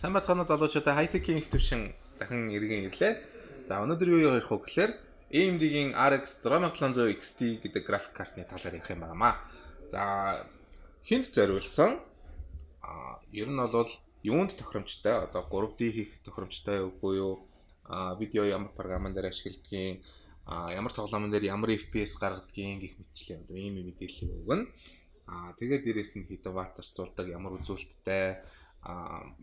Сайн байцгаана уу залуучуудаа, хай-текийн их төвшин дахин эргэн ирлээ. За, өнөөдөр юу ярих вэ гэхээр AMD-гийн RX 6700 XT гэдэг график картны талаар ярих юм байна. За, хүнд зориулсан, ер нь бол юунд тохиромжтой, одоо 3D хийх тохиромжтой үгүй юу, видео ямар програмн дээр ашигладгийг, ямар тоглоомн дээр ямар FPS гаргадгийг гэх мэтчлээ одоо ийм мэдээллийг өгнө. Тэгээд дээрээс нь хэдэн ватт зарцуулдаг, ямар үзүүлэлттэй,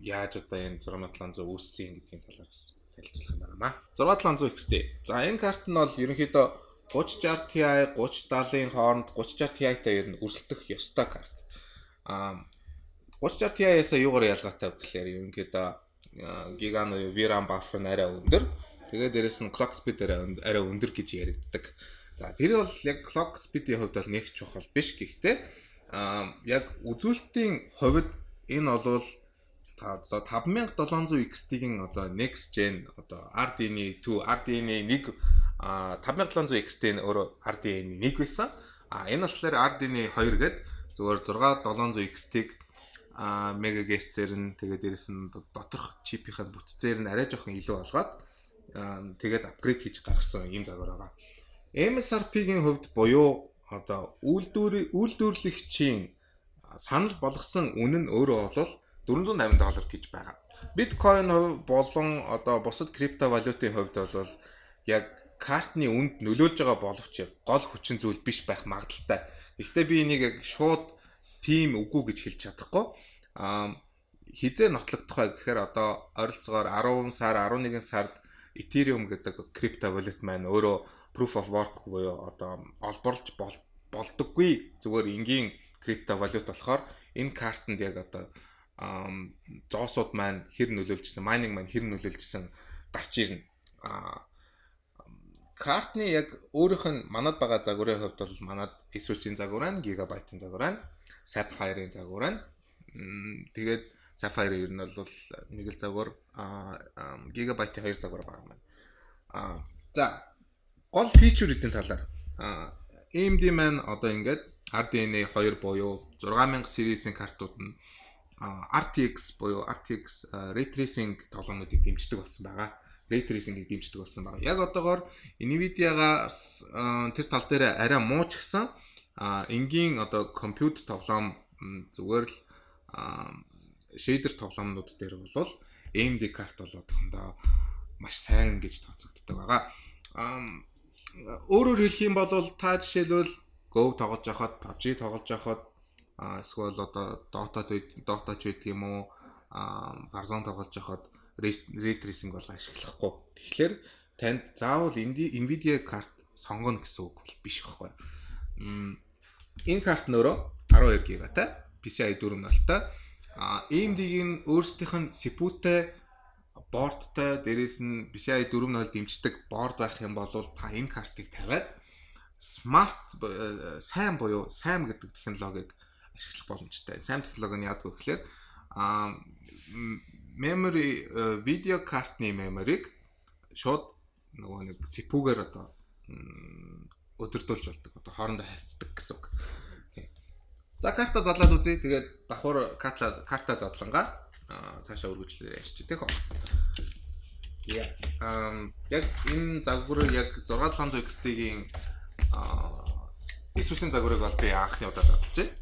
яаж одоо энэ 6700 үүссэн гэдгийн талаар бас танилцуулах юм байна. 6700 XT. За, энэ карт нь бол ерөнхийдөө 3060 Ti, 3070-ын хооронд 3060 Ti-тай ер нь өрсөлдөх ёстой карт. 3060 Ti-аас юугаар ялгаатай вэ гэхээр ерөнхийдөө Giga буюу VRAM buffer нь арай өндөр. Тэгээд дээрээс нь clock speed арай өндөр гэж яригддаг. За, тэр бол яг clock speed-ийн хувьд бол нэг чухал биш. Гэхдээ яг үзүүлэлтийн хувьд энэ бол одоо 5700 XT-ийн одоо next gen, одоо RDNA 2, RDNA 1, 5700 XT нь өөрөө RDNA 1 байсан. А энэ болохоор RDNA 2 гээд зүгээр 6700 XT-г мегагерцээр нь, тэгээд дээрээс нь доторх чипийн бүтцээр нь арай жоохон илүү болгоод, тэгээд upgrade хийж гаргасан ийм загвар байгаа. MSRP-гийн хувьд буюу одоо үйлдвэрлэгчийн санал болгосон үнэ нь өөрөө бол 480 доллар гэж байгаа. Биткойн болон одоо бусад криптовалютын хувьд бол яг картны үнэд нөлөөлж байгаа боловч яг гол хүчин зүйл биш байх магадлалтай. Гэхдээ би энийг яг шууд тийм үгүй гэж хэлж чадахгүй. Хэзээ нотлогдох вэ гэхээр одоо ойролцоогоор 10 сар, 11 сард Ethereum гэдэг криптовалют маань өөрөө proof of work буюу одоо олборлж болдоггүй, зүгээр энгийн криптовалют болохоор энэ картанд яг одоо зоосууд маань хэр нөлөөлжсэн, mining маань хэр нөлөөлжсэн гарч ирнэ. Картны яг өөрийнх нь манад байгаа загварын хувьд бол манад Asus-ийн загвар байна, Gigabyte-ын загвар байна, Sapphire-ын загвар байна. Тэгээд Sapphire ер нь бол нэг л загвар, Gigabyte-ийн хоёр загвар байгаа юм байна. За, гол feature үүдийн талаар AMD маань одоо ингээд RDNA 2 буюу 6000 series-ийн картууд нь RTX буюу RTX Ray Tracing тоглоомнуудыг дэмждэг болсон байгаа. Ray Tracing-ийг дэмждэг болсон байгаа. Яг одоогоор Nvidia-гаас тэр тал дээр арай муу ч гэсэн энгийн одоо компьютер тоглоом, зүгээр л shader тоглоомнууд дээр бол AMD карт бол одоохондоо маш сайн гэж тооцогддог байгаа. Өөрөөр хэлэх юм бол та жишээлбэл Go тоглож байхад, PUBG тоглож байхад, эсвэл одоо Dota ч байдаг юм уу, Warzone тоглож байхад Ray Tracing бол ашиглахгүй. Тэгэхээр танд заавал Nvidia карт сонгоно гэсэн үг бол биш байхгүй. Энэ карт нь өөрөө 12 ГБ-тай, PCI 4.0-тай, AMD-ийн өөрсдийнх нь CPU-тэй board той, дээрээс нь PCI 4.0 дэмждэг board байх юм бол та энэ картыг тавиад smart SAM буюу SAM гэдэг технологиг ашиглах боломжтой. SAM технологи нь яадаг вэ гэхээр memory, видео картны memory-г шууд нөгөө нэг CPU-гээр одоо өдөрдүүлж болдог. Одоо хоорондоо харьцдаг гэсэн үг. За, карта задлаад үзье. Тэгээд давхар карта задлангаа цаашаа үргэлжлүүлээ ярьчих тийм үү. За. Яг энэ загвар, яг 6700 XT-гийн Asus-ийн загварыг бол би анхны удаа задлаж байна.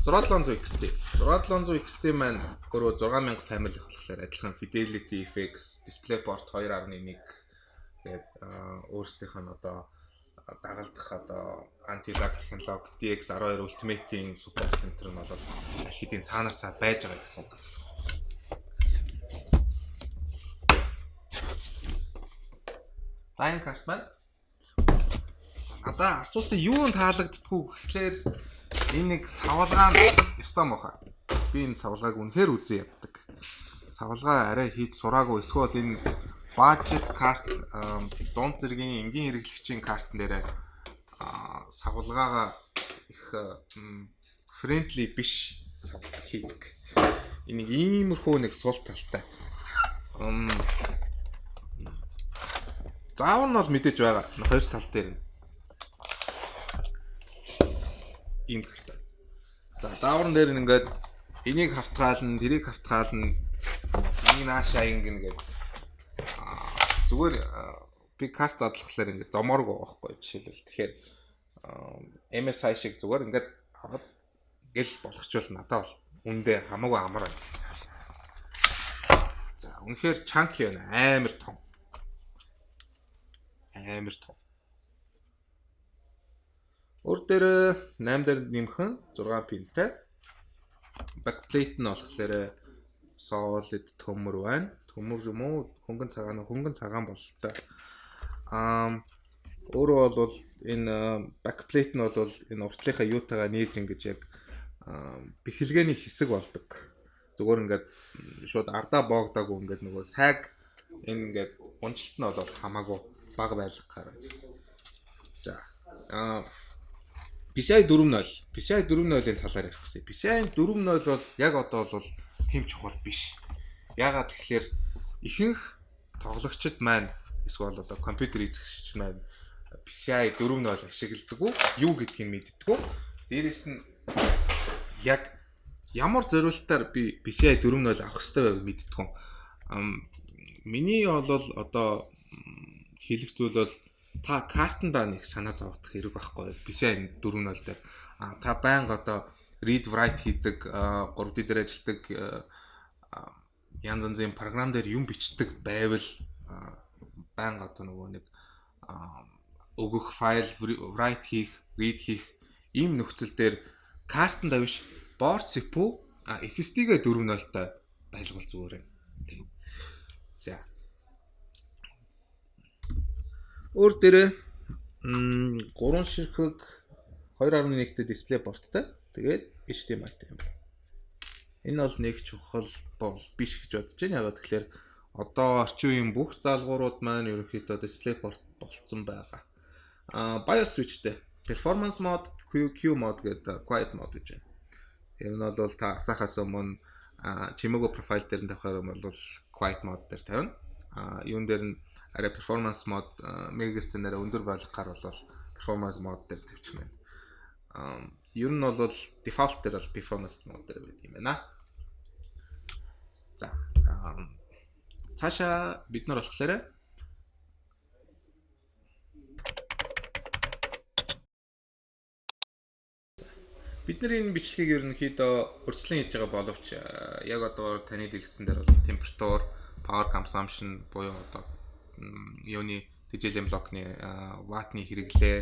6700 XT. 6700 XT маань өөрөө 6000 family болохоор адилхан Fidelity FX, DisplayPort 2.1 тэгээд өөрсдийнх нь одоо дагалдах одоо anti-lag технологи, DX12 Ultimate-ийн support энэ нь бол аль хэдийн цаанаасаа байж байгаа гэсэн үг. За, энэ карт маань надаа асуусан юу нь таалагддаггүй гэхлээр энэ нэг савлгаа нь ёстой муухай. Би энэ савлгааг үнэхээр үзэн яддаг. Савлгаа арай хийж сураагүй эсвэл энэ budget карт, дунд зэргийн энгийн хэрэглэгчийн картн дээр савлгаагаа их friendly биш савлдаг хийдэг. Энэ нэг иймэрхүү нэг сул талтай. Заавар нь бол мэдээж байгаа. Хоёр тал дээр нь. Ийм карт. За, заавран дээр нь ингээд энийг хавтгаална, тэрийг хавтгаална, энийг наашаа ингэнэ гэдэг. Зүгээр би карт задлахлаар ингээд зомооргүй байгаа байхгүй, жишээлбэл. Тэгэхээр MSI шиг зүгээр ингээд аваад гэл болгочвол надад бол үндэ хамаагүй амар байна. За, үнэхээр chunky байна. Амар том. Амар том. Өөр дээр 8 дээр нэмхэн 6 pin тэй. Backplate нь болохоор solid төмөр байна. Төмөр юм уу? Хөнгөн цагаан, хөнгөн цагаан бололтой. Өөрөө бол энэ backplate нь бол энэ уртлынхаа юутайгаа нийлж ингэж яг бэхэлгээний хэсэг болдог. Зүгээр ингээд шууд ардаа боогдоогүй, ингээд нөгөө sag энэ ингээд унжилт нь бол хамаагүй бага байлгахаар. За, PCI 4.0. PCI 4.0-ын талаар ярих гэсэн. PCI 4.0 бол яг одоо бол тийм чухал биш. Яагаад тэгэхээр ихэнх тоглогчид маань эсвэл одоо компьютер эзэгч маань PCI 4.0 ашигладаг, юу гэдгийг мэддэг. Дээрээс нь яг ямар зориултаар би PCI 4.0 авах хэрэгтэй байг мэддэг. Миний бол одоо хэлэх зүйл бол та картандаа нэг санаа зовох хэрэг байхгүй, PCI 4.0 дээр. А та байнга одоо read write хийдэг, 3D дээр ажилладаг, янз янзын програм дээр юм бичдэг байвал, байнга одоо нөгөө нэг өгөх файл write хийх, read хийх ийм нөхцөл дээр картандаа биш, board CPU, SSD-гээ 4.0-тай байлгуул зүгээр юм. Тийм. За. Өөр дээрээ 3 ширхэг 2.1-тэй display port той. Тэгээд HDMI-тай юм байна. Энэ бол нэг чухал бол биш гэж бодож байна. Яагаад тэгэхээр одоо орчин үеийн бүх заалгуурууд маань ерөнхийдөө display port болцсон байгаа. BIOS switch-тэй performance mode, Q mode гэдэг, quiet mode гэж байна. Ер нь бол та асаахаас өмнө чимээгүй profile дээр нь тавихаар юм бол quiet mode дээр тавина. Юун дээр нь арай performance mode, мегагерц нэрээ өндөр болгохаар бол performance mode дээр тавьчих юм байна. Ер нь бол default дээр бол performance mode дээр байд юм байна. За, цаашаа бид нар болохоор бид нар энэ бичлэгийг ерөнхийдөө урьдчилан хийж байгаа боловч яг одоо таны дэлгэсэн дээр бол температур, power consumption буюу одоо юуны тэжээлийн блокны ваттны хэрэглээ,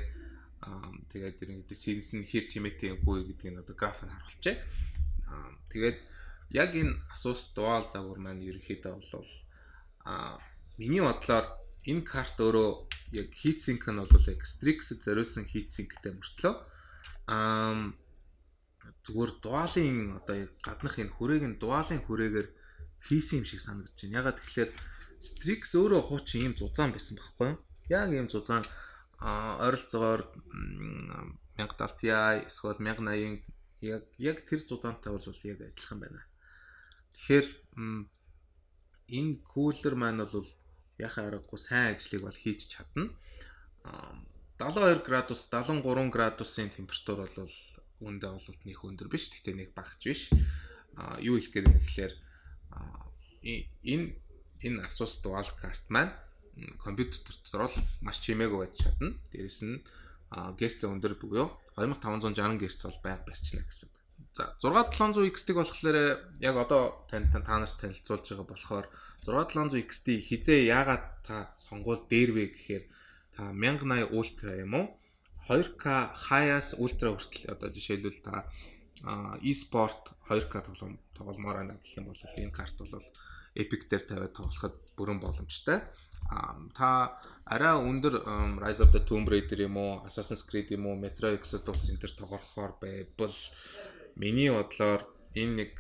тэгээд ерөнхийдөө сенс нь хэр чимээтэй үгүй гэдгийг одоо графыг харуулжээ. Тэгээд яг энэ Asus Dual загвар маань ерөнхийдөө бол миний бодлоор энэ карт өөрөө яг heat sink нь бол яг Strix-д зориулсан heat sink-тэй мөртлөө зүгээр dual-ын одоо яг гаднах энэ хүрээг нь dual-ын хүрээгээр хийсэн юм шиг санагдаж байна. Яагаад тэгэхээр Strix өөрөө хуучин ийм зузаан байсан байхгүй юу? Яг ийм зузаан, ойролцоогоор 1070 Ti эсвэл 1080 яг тэр зузаантай бол яг адилхан байна. Тэгэхээр энэ cooler маань бол яхаа аргагүй сайн ажлыг бол хийж чадна. 72 градус, 73 градусын температур бол үүндээ бол нэг өндөр биш, гэхдээ нэг багч биш. Юу хэлэх гээд байна гэхээр энэ Asus Dual карт маань компьютер дотор бол маш чимээгүй байж чадна. Дээрээс нь герц өндөр буюу 2560 Гц бол байг барьчихна гэсэн үг. За, 6700 XT-г болохоор яг одоо тань та нарт танилцуулж байгаа болохоор 6700 XT хизээ яагаад та сонгуул дээр вэ гэхээр та 1080 Ultra юм уу, 2K хаяас Ultra хүртэл, одоо жишээлбэл та e-sport 2K тоглоом тогломоор байна гэх юм бол энэ карт бол Epic дээр тавиад тоглоход бүрэн боломжтой. Та арай өндөр Rise of the Tomb Raider юм уу, Assassin's Creed юм уу, Metro Exodus энэ төр тоглохоор байвал миний бодлоор энэ нэг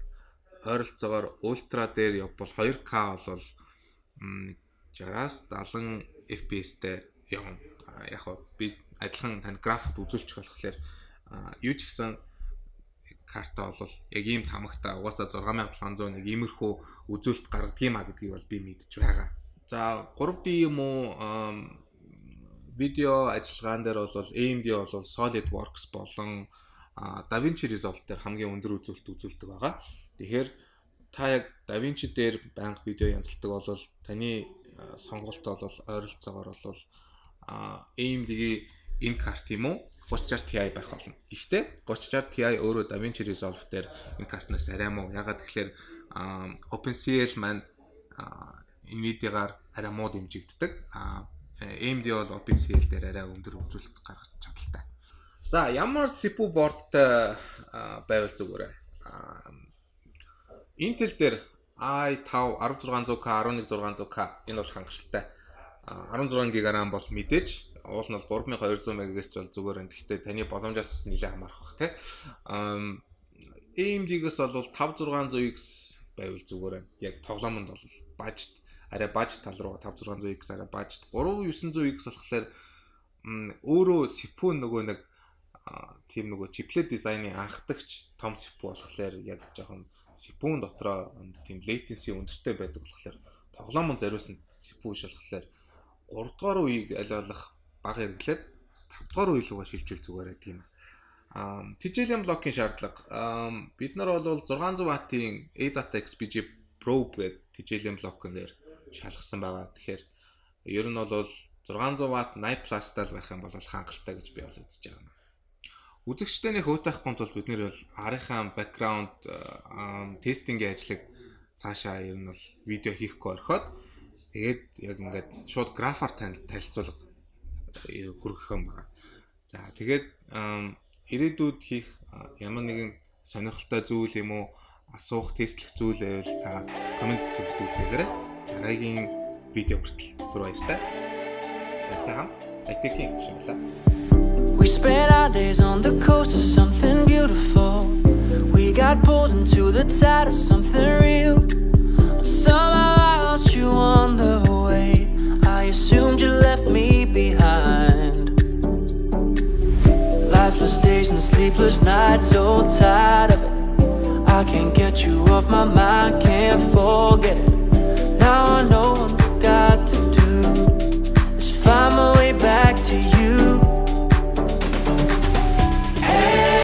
ойролцоогоор Ultra дээр явбал 2K бол 60-аас 70 FPS-тэй явна. Яг би адилхан танд график үзүүлчих болохоор юу ч гэсэн карта бол яг ийм тамагтай, угаасаа 6700 нэг иймэрхүү үзүүлэлт гаргадаг юм а гэдгийг бол би мэдж байгаа. За, 3D юм уу, видео ажиллагаан дээр бол AMD бол SolidWorks болон DaVinci Resolve дээр хамгийн өндөр үзүүлэлт үзүүлдэг байгаа. Тэгэхээр та яг DaVinci дээр байнга видео янзалдаг бол таны сонголт бол ойролцоогоор бол AMD-ийн энэ карт юм уу, 3060 Ti байх болно. Гэхдээ 3060 Ti өөрөө DaVinci Resolve дээр энэ картнаас арай муу. Ягаад гэхээр OpenCL маань Nvidia-гаар арай муу дэмжигддэг. AMD бол OpenCL дээр арай өндөр үзүүлэлт гаргах чадaltaй. За, ямар CPU board-тай байвал зүгээр вэ? Intel дээр i5 10600K, 11600K энэ бол хангалттай. 16 GB RAM бол мэдээж уул нь бол 3200 МГц бол зүгээр байна. Гэхдээ таны боломжоос нэлээд хамаарах бах, тий. AMD-гээс бол 5600X байвал зүгээр байна. Яг тоглоомонд бол budget, арай budget тал руу 5600X арай budget. 3900X болохоор өөрөө CPU нөгөө нэг тийм нөгөө chiplet дизайны анхдагч том CPU болохоор яг жоохон CPU-н дотроо тийм latency өндөртэй байдаг болохоор, тоглоомонд зориулсан CPU биш болохоор 3 дугаар үеийг аль болох бага хэрэглээд 5 дугаар үе рүүгээ шилжүүл зүгээр тийм. TGL блокийн шаардлага. Бид нар бол 600 ваттын ADATA XPG Pro гэдэг TGL блокон дээр шалгасан байгаа. Тэгэхээр ер нь бол 600 ватт 80 Plus-тай байх юм бол хангалттай гэж би бол үзэж байгаа юм. Үзэгчтэй нэг хөөтэхгүй тул бид нэр бол арынхаа background testing-ийн ажлыг цаашаа ер нь бол видео хийхгүй орхиод, тэгээд яг ингээд шууд графаар танилцуулга хүргэх юм байна. За, тэгээд ирээдүйд хийх ямар нэгэн сонирхолтой зүйл юм уу, асуух, тестлэх зүйл байвал та comment хэсэгт үлдээгээрэй. Дараагийн видео хүртэл түр баяртай. Тантай хамт IT-ийн хэвшин байлаа. We spent our days on the coast of something beautiful. We got pulled into the tide of something real. But somehow I lost you on the way. I assumed you left me behind. Lifeless days and sleepless nights, so tired of it. I can't get you off my mind, can't forget it.